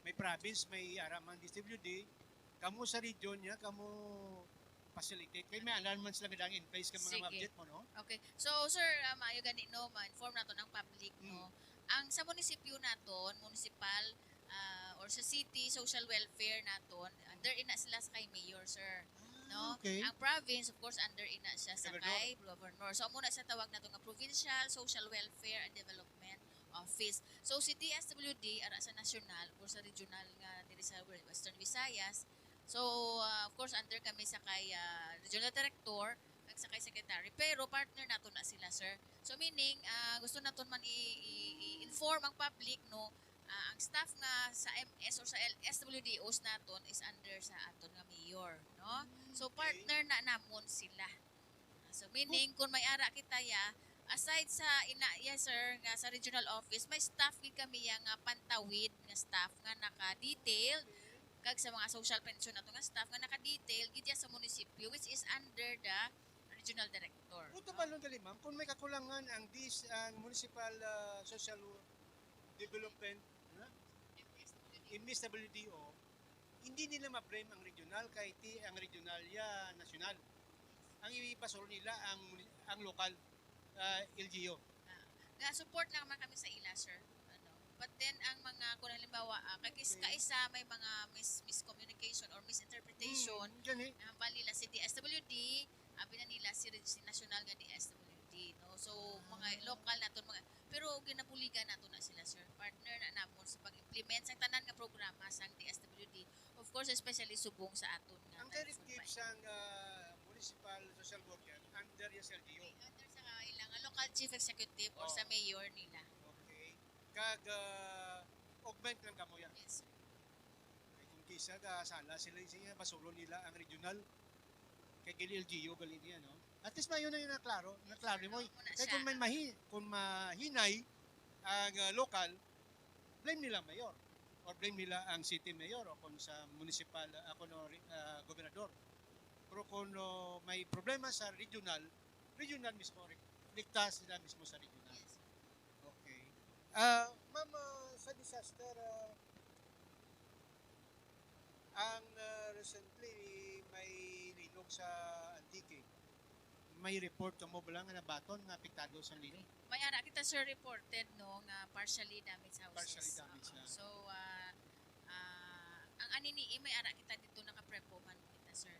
may province, may ara man D S W D. Kamo sa region niya, kamo facilitate. Kay may alam man sila nga dang in place ka mga, sige, budget mo, no? Okay. So, sir, ah, maayo gani, no, ma-inform nato ng public, no? Mm. Ang sa munisipyo naton, municipal, ah, or sa city, social welfare naton, under ina sila sa kay mayor, sir. Ah, no? Okay. Ang province, of course, under ina siya sa, gobernador, kay governor. So, amo na sa tawag nato nga Provincial Social Welfare and Development Office. So, si D S W D, ara sa national or sa regional nga diri sa Western Visayas. So, ah, of course, under kami sa kay, ah, regional director, kag sa kay secretary. Pero partner nato na sila, sir. So, meaning, ah, gusto naton man i-, i-, i-inform ang public, no, ah, ang staff nga sa M S or sa L-, S W D Os naton is under sa aton nga mayor, no? So, okay, partner na namon sila. So, meaning, kung may ara kita ya, aside sa ina ya, sir, nga sa regional office, may staff gid kami ya nga pantawid nga staff nga naka-detail, kag sa mga social pension nato nga staff nga naka-detail gid ya sa munisipyo, which is under the regional director, no? Buto balon gali, ma'am, kung may kakulangan ang dis-, ang municipal, ah, social development, ha? M S W D O, hindi nila ma-blame ang regional kay ti ang regional ya nasyonal. Ang ibasol nila ang muni-, ang lokal, ah, L G U. Ah, ga-support lang man kami sa ila, sir. Ano, but then, ang mga, kung halimbawa, ah, kag is-, okay, kaisa may mga mis-, miscommunication or misinterpretation. Mm, gani. Na hambal nila si D S W D, abi na nila si reg-, si nasyonal nga D S W D, no? So, ah, mga lokal naton, mga, pero ginabuligan nato na sila, sir. Partner na namon sa pag-implement sa tanan nga programa sang D S W D. Of course, especially subong sa aton nga, ang directive sang, ah, municipal social worker, under ya sa L G U. Okay, under sa ilang, ah, local chief executive or sa, oh, mayor nila. Okay. Kag, ah, augment lang kamo ya. Yes, sir. Kay kung kisa ga sala sila, sige, basulon nila ang regional. Kay gali L G U gali niya, no? At least mayo na yung naklaro, naklaro mo. Amo na siya. Kay kung may mahi-, kung mahinay ang, ah, lokal, blame nila ang mayor or blame nila ang city mayor o kung sa municipal, ah, kung, ah, gobernador. Pero kung, oh, may problema sa regional, regional mismo, re-, rekta sila mismo sa regional. Yes. Okay. Ah, ma'am, ah, sa disaster, ah, ang, ah, recently may linog sa Antique. May report kamo bala nga nabaton nga apektado sang linog? May ara kita, sir, reported, no, nga partially damaged houses. Partially damaged. Oo. Na. So, ah, ah, ang aninii, may ara kita dito, naka-prepo man kita, sir.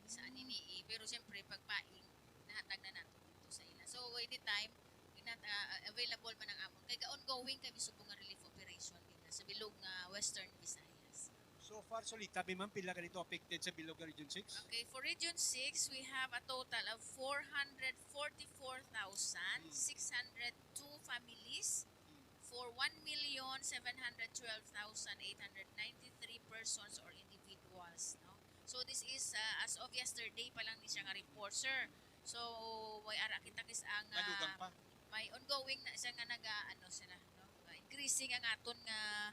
Sa aninii, pero siyempre, pagpaing, nahatag na nato dito sa ila. So, anytime, inat-, ah, available man ang amon. Kay ga-ongoing kami subong nga relief operation dito sa bilog nga Western Visayas. So far, Solita, may man pila ka dito affected sa bilog nga Region six? Okay, for Region six, we have a total of four hundred forty-four thousand six hundred two families. Mm. For one million seven hundred twelve thousand eight hundred ninety-three persons or individuals, no? So, this is, uh, as of yesterday pa lang ni siya nga report, sir. So, way ara kita kis ang, uh, madugang pa, may ongoing na siya nga naga, ano, sila, no? Uh, increasing ang aton nga,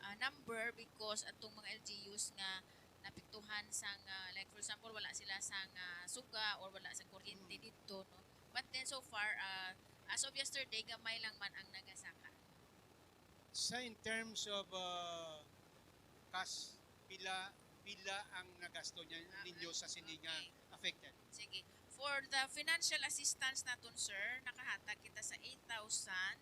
uh, number because atong mga L G Us nga napiktuhan sang, uh, like, for example, wala sila sang, uh, suga or wala sa kuryente, mm, dito, no? But then, so far, uh, as of yesterday, gamay lang man ang nagasaka. Sa in terms of, uh, cash, pila, pila ang nagasto niya, ah, ninyo sa sini nga, okay, affected? Sige. For For the financial assistance naton, sir, nakahatag kita sa eight thousand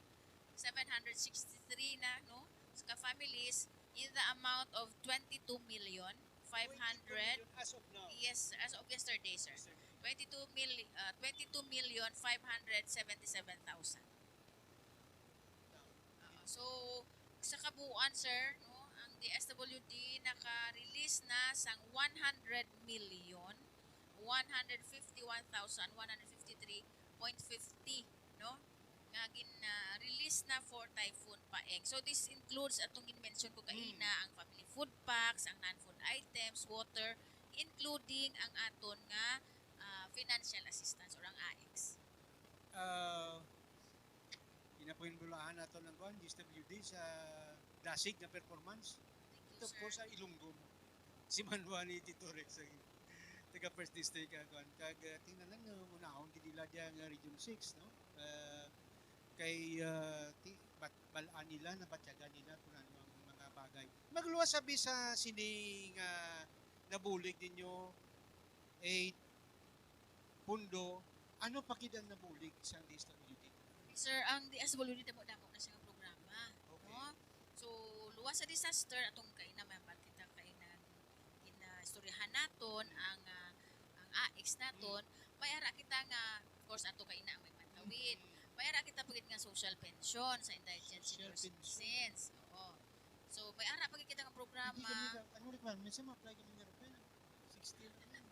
seven hundred sixty-three na, no, sa ka families in the amount of twenty-two million five hundred. As of now. Yes, as of yesterday, sir. Yesterday. Twenty-two mil, uh, twenty-two million five hundred seventy-seven thousand. Oo. So, sa kabuuan, sir, no, ang D S W D naka-release na sang one hundred million, one hundred fifty-one thousand, one hundred fifty-three point fifty, no, nga gin-, ah, release na for Typhoon Paeng. So, this includes atong gin-mention ko kaina, mm, ang family food packs, ang non-food items, water, including ang aton nga, ah, financial assistance or ang A I C S. Ah, Ginapahinumdulaan nato ng kuan, D S W D sa dasig nga performance. Thank you, sir. Ito, of course, ang Ilonggo mo. Si Manwa ni Tito Rex ang taga First District, ah, kuan. Kag, ah, tingnan lang, no, unahon gid nila diya nga Region six, no? Ah, kay, ah, ti-, bat-, bal-an nila, nabatyagan nila kung ano ang mga bagay. Magluwas sabi sa sini nga nabulig ninyo, eh, pundo, ano pa gid ang nabulig sa D S W D? Sir, ang D S W D damo-damo na siya nga programa, okay, no? So, luwas sa disaster, atong kaina, may kita kaina, ginaistoryahan naton ang, ah, ang A I C S naton. Mm. May ara kita nga, of course, ato kaina ang may pantawid. Mm. May ara kita pa gid nga social pension sa indigent senior citizens. Social pension. Oo. So, may ara pa gid kita nga programa. Hindi kami ka-, ano requirements? Sa ma-apply kami nga requirement? Sixty lang.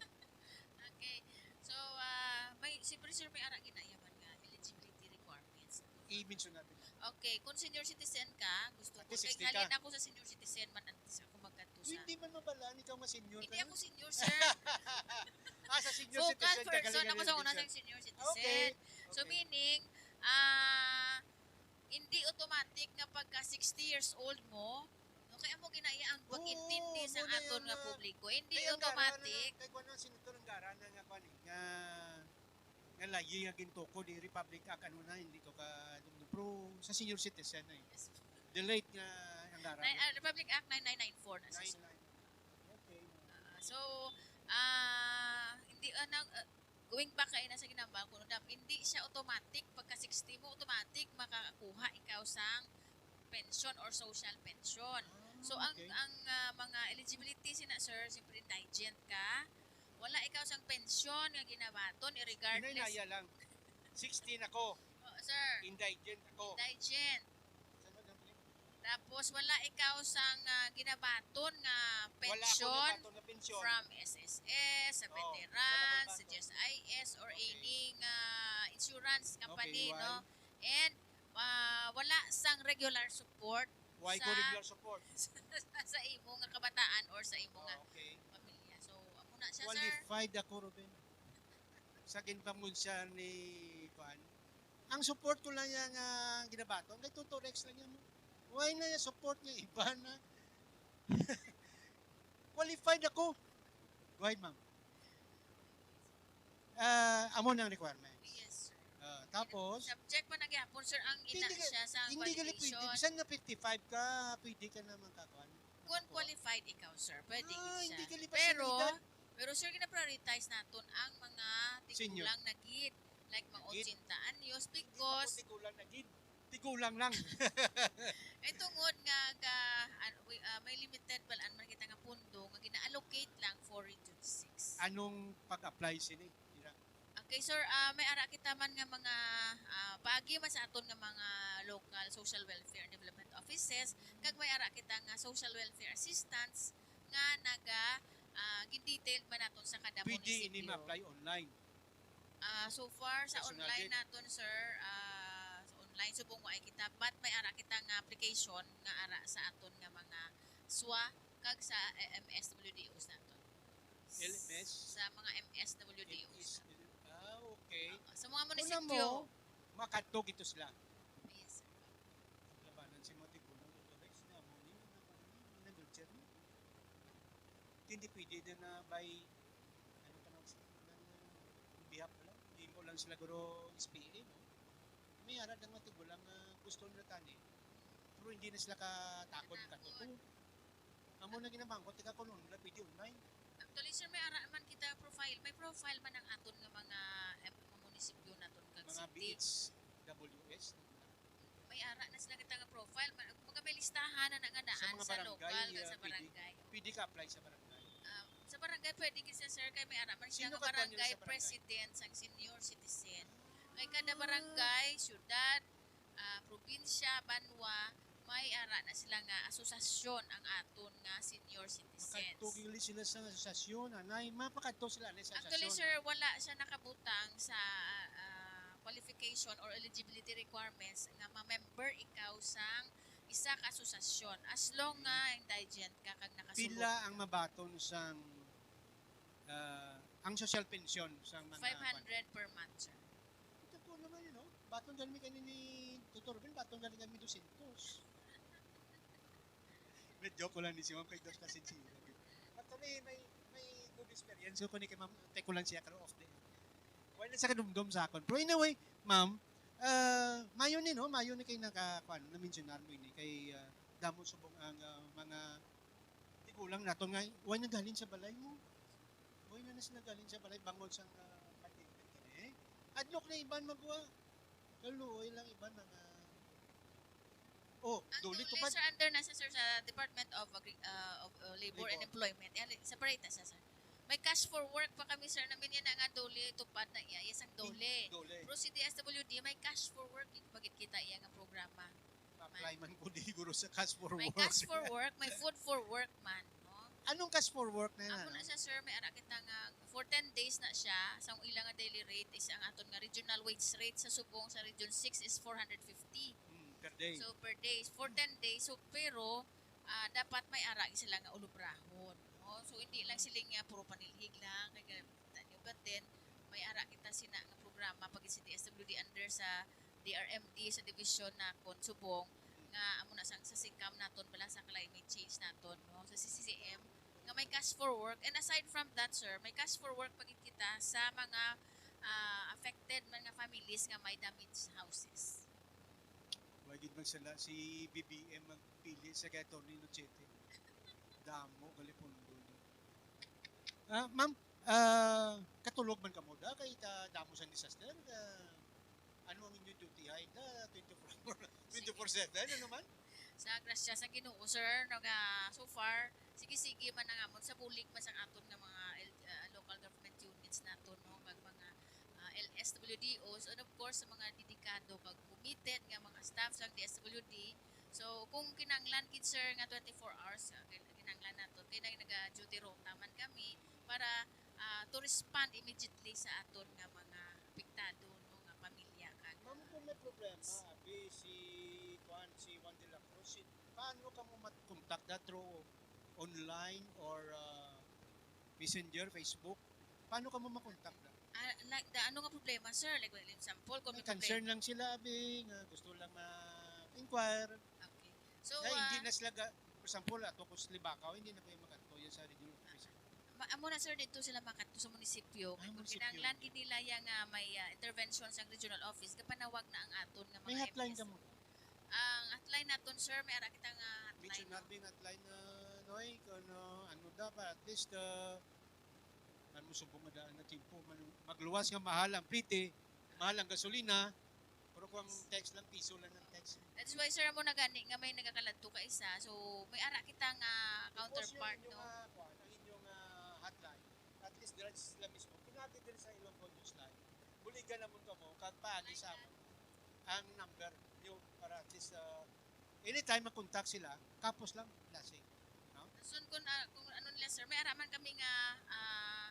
Okay. So, ah, may, siyempre, sir, may ara ginayaman nga eligibility requirements. I-mention natin. Okay, kung senior citizen ka, gusto ko, kay sixty ka. Halin ako sa senior citizen man, antes ako magkadto sa... Hindi man mabalaan, ikaw nga senior ka. Hindi ako senior, sir. Ah, sa senior citizen ka, galing ako sa una sa senior citizen. Okay. So, okay, meaning, ah, hindi automatic nga pagka sixty years old mo, no, kay amo ginaiya ang pag-intindi sa aton nga publiko. Hindi automatic. Kay kuwan ang senator ang gara na nga kuwan eh, nga, nga layi nga gintuko di Republic Act, ano na, hindi ko ka, pero sa senior citizen na eh. Yes. The late nga ang gara. Nine, ah, Republic Act nine nine nine four na sa... Nine nine. Okay. Ah, so, ah, hindi, ah, nag-, ah, going back kaina sa ginambal ko, no, Dap, hindi siya automatic, pagka sixty mo, automatic makakuha ikaw sang pension or social pension. Ah, okay. So, ang, ang, ah, mga eligibility sina, sir, siyempre indigent ka, wala ikaw sang pension nga ginabaton, irregardless. Inay, naya lang. Sixty na ko. Oo, sir. Indigent ako. Indigent. Tapos, wala ikaw sang, ah, ginabaton nga... Wala ako pensyon nabaton nga pensyon. From S S S, sa... Oh, wala akong veterans, sa baton. G S I S, or... Okay. Any nga insurance company, okay, why? No? And, ah, wala sang regular support... Why ko sa regular support? Sa imo nga kabataan or sa imo nga... Oh, okay. Pamilya. So, amo na siya, sir. Qualified ako, Ruben. Sa ginpangunsya ni, kuan, ang support ko lang niya nga ginabaton kay Toto Rex lang niya mo. Why na niya support niya iba na? Qualified ako. Go ahead, ma'am. Ah, amo nang requirements. Yes, sir. Ah, tapos, subject pa na gyapon, sir, ang ina siya sa qualification. Hindi ka, hindi ka pwede. Bisan nga fifty-five ka, pwede ka naman kakuan. Kung qualified ikaw, sir, pwede gid siya. Ah, hindi ka lipas sa edad. Pero, pero, sir, gina-prioritize naton ang mga tigulang na gid. Senior. Like, mga ochenta anyos, because... Hindi na po tigulang na gid. Tigulang lang. Eh, tungod nga ga-, an-, wi-, ah, may limited bal-an man kita nga pondo nga gina-allocate lang for Region six. Anong pag-apply sini? Dira? Okay, sir. Ah, may ara kita man nga mga, ah, paagi man sa aton nga mga local social welfare and development offices, kag may ara kita nga social welfare assistance nga naga, ah, gin-detailed man naton sa kada munisipyo. Pwede ini ma-apply online? Ah, so far, sa online naton, sir, ah, sa online, subong wa ay kita, but may ara kita nga application nga ara sa aton nga mga swa kag sa, eh, M S W D Os naton. L M S? Sa mga M S W D Os naton. Ah, okay. Oo, sa mga munisipyo. Makadto gito sila. Yes, sir. Labanan si mga tigulang, Doktor Rex, nga amo ni, amo ni, amo ni, amo ni, amo ni. Hindi pwede na, na by, ano ka nang, nang, on behalf na lang. Hindi mo lang sila guro S P A, no? May ara lang mga tigulang nga gusto nila tani. Pero hindi na sila katakod, katakod. Amo na ginamangkot, tika kuno nila pwede online. Actually, sir, may ara man kita profile. May profile man ang aton nga mga H W S. May ara na sila kita nga profile. Ma-, kumbaga may listahan na nga Sa naan mga sa barangay, local, ah, sa pwede, barangay. Pwede ka apply sa barangay. Ah, sa barangay, pwede gid siya, sir, kay may ara man siya Sino nga ka kuwan nila barangay sa barangay? President sang senior citizen. Kay kada Ah. barangay, syudad, ah, probinsya, banwa, may ara na sila nga asosasyon ang aton nga senior citizens. Makadto gili sila sa asosasyon, anay, mapakadto sila, anay, sa Actually, asosasyon. Sir, wala siya nakabutang sa, ah, qualification or eligibility requirements nga ma-member ikaw sang isa ka asosasyon as long nga indigent ka kag nakasulod Pila ang ka. mabaton sang, ah, ang social pension sang mga Five hundred per month, sir. Ito po naman, you know, baton gani kami ni Tutor Ben, baton gani kami dosyentos. Medyo ko lang ni si Ma'am kay dos ka sincere. Actually, may, may good experience ko ni kay Ma'am, take ko lang siya karon off day. Wala sa kadumdom sa akon. Pero anyway, Ma'am, ah, mayo ni, no? Mayo ni kay naka, kuwan, na-mentionar mo ini kay, ah, damo subong ang, ah, mga tigulang naton nga, "Why naghalin sa balay mo? Why na nas naghalin sa balay bangod sa, ah, pandemic ini?" Adlok na iban magwa. Kaluoy lang iban mga, oh, Ang duli DOLE, tupad. Sir, under na siya, sir, sa Department of Agri-, ah, of, uh, Labor and Labor. Employment. Yan, separate na siya, sir. May cash for work pa kami, sir, namin yan nga DOLE, tupad na iya. Yes, ang DOLE. DOLE. Pero si D S W D, may cash for work, bagit kita iya nga programa. Apply man ko di guro sa cash for May work. cash for work, may food for work man, no? Anong cash for work na yan, Amo ano? na siya, sir, may ara kita nga for ten days na siya, sa ila nga daily rate is ang aton nga regional wage rate sa subong sa Region six is four hundred fifty. Mm, per day. So, per day, for ten days. So, pero, ah, dapat may ara sila nga ulubrahon, no? So, hindi lang sila nga puro panilhig lang, kay But then, may ara kita sina nga programa pag sa D S W D under sa D R M D sa division nakon subong nga amo na sang sa SICAM naton bala sa climate change naton, no, sa C C C M nga may cash for work. And aside from that, sir, may cash for work pa gid kita sa mga, ah, affected man nga families nga may damaged houses. Wa gid magsala si B B M magpili sa kay Attorney Nochete. Damo gali pundo niya. Ah, ma'am, ah, katulog man kamo da kay kadamo sang disaster? Ah, ano ang inyo duty hide da twenty-four, twenty-four seven, ano man? Sa grasya sa Ginoo, sir, no, nga so far, sige-sige man ang amon sa bulig man sang aton nga mga L-, ah, local government units naton, no, kag mga, ah, L S W D Os, and of course, sa mga dedikado kag committed nga mga staff sang D S W D. So, kung kinahanglan gid, sir, nga twenty-four hours, ah, kin-, kinahanglan naton kay nag-, naga-duty rota man kami para, ah, to respond immediately sa aton nga mga apektado, no, nga pamilya kag Ma'am, kung may problema, abi, si, kuan, si Juan de la Cruz, si, paano kamo mat-, contact da? Through online or, ah, Messenger, Facebook? Paano kamo makontak da? Ah, like, da, ano nga problema, sir? Like, well, example, kung May may concern problema. lang sila, abi, nga gusto lang ma-inquire. Okay. So, Kaya hindi ah, na sila, ga-, for example, ato ko sa Libacao, hindi na kayo makadto yan sa regional office. Ma-, amo na, sir, dito sila makadto sa munisipyo. Ah, Kung munisipyo. kinahanglan gid nila yang, ah, may, ah, intervention sa regional office, gapanawag na ang aton nga May mga hotline M S. kamo? Ang hotline naton, sir, may ara kita nga hotline, Medyo no? Nabi nga hotline na, Noy, kung ano, ano dapat, at least, ah, ano mo subong nga daan na tiyempo, man-, magluwas nga mahal ang plite, mahal ang gasolina, pero kung ang text lang, piso lang ang text. That's why, sir, mo na gani nga may nagakaladto ka isa. So, may ara kita nga Tapos yung counterpart, inyong, no? ah, kuwan, ang inyong, ah, hotline, at least dira sila mismo, pinati diri sa ilang audio slide. Buligan naman kamo, kag paagi sa amon ang number nyo para at least, ah, anytime mag-contact sila, kapos lang, lasing. No? Soon kung, ah, kung ano nila, sir, may ara man kami nga, ah,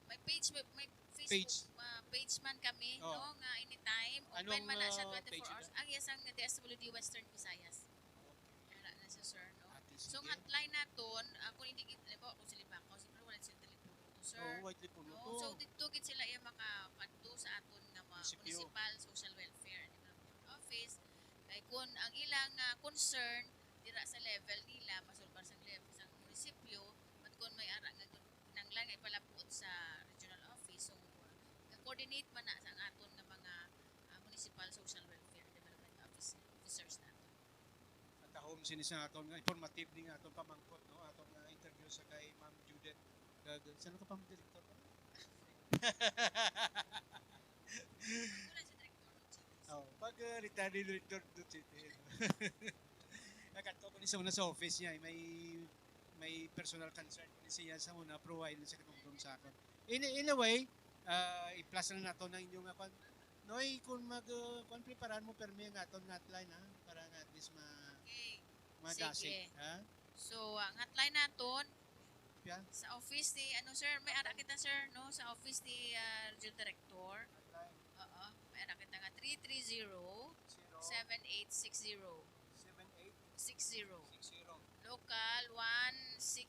may page, may, may Facebook, Page. ah, page man kami, Oo. no, nga anytime, open Anong, man na siya ah, twenty-four page hours. ito? Ang yes, ang D S W D Western Visayas. Okay. Ara na siya, sir, no? Ate, So, ang sige. hotline naton, ah, kung hindi gid, halimbawa, kung sa Libacao, siyempre wala siyang telepono to, sir. Oo, white telepono No? to. So, dito gid sila yung makakadto sa aton nga mga Munisipyo. municipal social welfare and development office. Kay kung ang ilang, ah, concern, dira sa level nila, masulbar sa level sa munisipyo, but kung may ara nga gun-, kinahanglan nga ipalabot sa regional office, so, ah, coordinate man na sa ang aton nga mga, ah, municipal social welfare development office, officers nato. At tahom sini sa aton nga informative ning aton pamangkot, no? Aton nga interview sa kay Ma'am Judith. Kag, sino ka pa, Director? Wala si Director. Retired Director Duchete. Nagkadto ko ni sa una sa office niya, eh, may, may personal concern ko ni siya sa una, pero wala na siya katungtong sa akon. In, in a way, ah, i-plus lang nato ang inyo nga kwan. Noy, kung mag, uh, kwan, preparan mo permi ang aton hotline, ha? Para nga at least ma-, Okay. madasig, Sige. Ha? So, ang hotline naton Yeah. sa office ni, ano, sir, may ara kita, sir, no? Sa office ni, ah, Regional Director. Oo, may ara kita nga three three zero, seven eight six zero. Seven eight Six zero. six zero. Local one six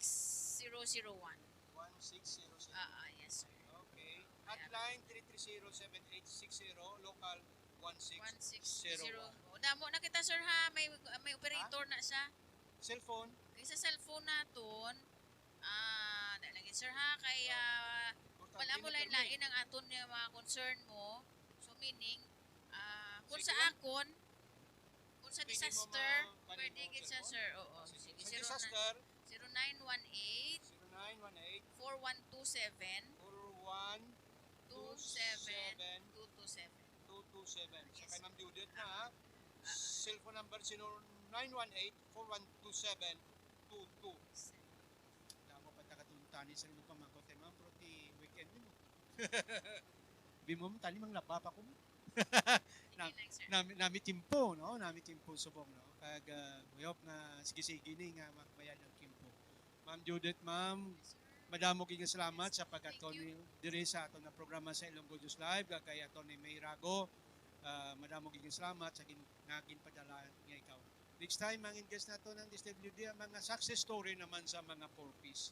zero zero one. One six zero zero. Ah, ah, yes, sir. Okay. Hotline three three zero seven eight six zero, local one six One six zero zero. one. O, damo na kita, sir, ha? May, may operator na siya. Cellphone? Kay sa cellphone naton, ah, dali lagi, sir, ha? Kay, ah, Importante wala mo na lain-lain ang aton nga mga concern mo. So, meaning, ah, kung Sige sa lang. akon, kung sa Pwede mo disaster, ma-, pwede mo gid siya, cellphone? Sir. Oo, Sige. sige. Sa Zero na, disaster, zero nine one eight, zero nine one eight, four one two seven, four one two seven, two two seven. two two seven. Sa Yes. Kay Ma'am Judith na, ha? Cellphone number zero nine one eight, four one two seven, two two. Damo pa ta katuntani sa imo pamangkot kay Ma'am, pero ti weekend nimo. Bimo mo tani manglaba pa ko. Sige lang, sir. Nami, nami timpo, no? Nami timpo subong, no? Kag uh, we hope nga sige-sige ni nga magbayad ang timpo. Ma'am Judith, ma'am, madamo gid nga salamat sa pagkadto Thank you. Ni diri sa aton nga programa sa Ilonggo News Live, kag kay Attorney May Rago. Ah, madamo gid nga salamat sa gin, nga ginpadala niya ikaw. Next time, ang guest nato ng D S W D, ang mga success story naman sa mga four Ps.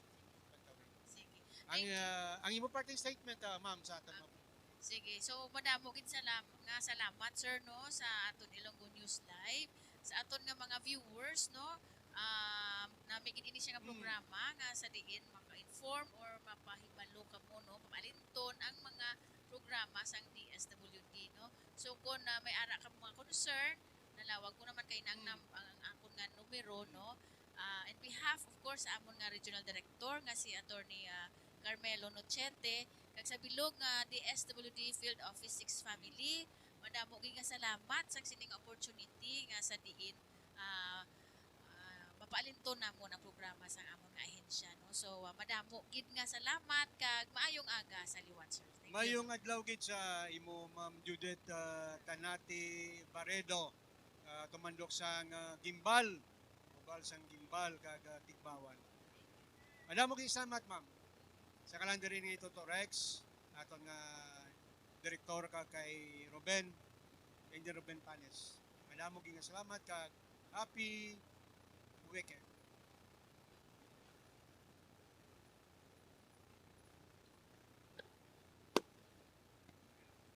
Sige. Ang, Thank you. ah, ang imo parting statement, ah, ma'am, sa aton mga Sige. So, madamo gid salam nga salamat, sir, no, sa aton Ilonggo News Live, sa aton nga mga viewers, no. Um, nami gid ini siya nga Mm. programa nga sa diin maka-inform or mapahibalo kamo, no, mapaalinton ang mga programa sang D S W D, no. So, kung, ah, may ara ka mga concern, nalawag ko naman kay nang Mm. nam- ang, ang akon nga numero, no. Ah, in behalf, of course, sa amon nga regional director nga si Attorney, ah, Carmelo Nochete, kag sa bilog nga D S W D Field Office six family, madamo gid nga salamat sa sining opportunity nga sa diin, ah, ah, mapaalinton namon ang programa sa amon nga ahensya, no. So, ah, madamo gid nga salamat kag maayong aga sa liwat, sir. Thank you. Mayong adlaw gid sa imo, Ma'am Judith, ah, Tanati Barredo, ah, tumandok sang, ah, Gimbal, Ubal sang Gimbal kag, ah, Tigbawan. Madamo gid salamat, ma'am. Sa kalan diri ni Toto Rex, aton nga direktor, kag kay Ruben, Engineer Ruben Panes. Madamo gid nga salamat kag happy weekend.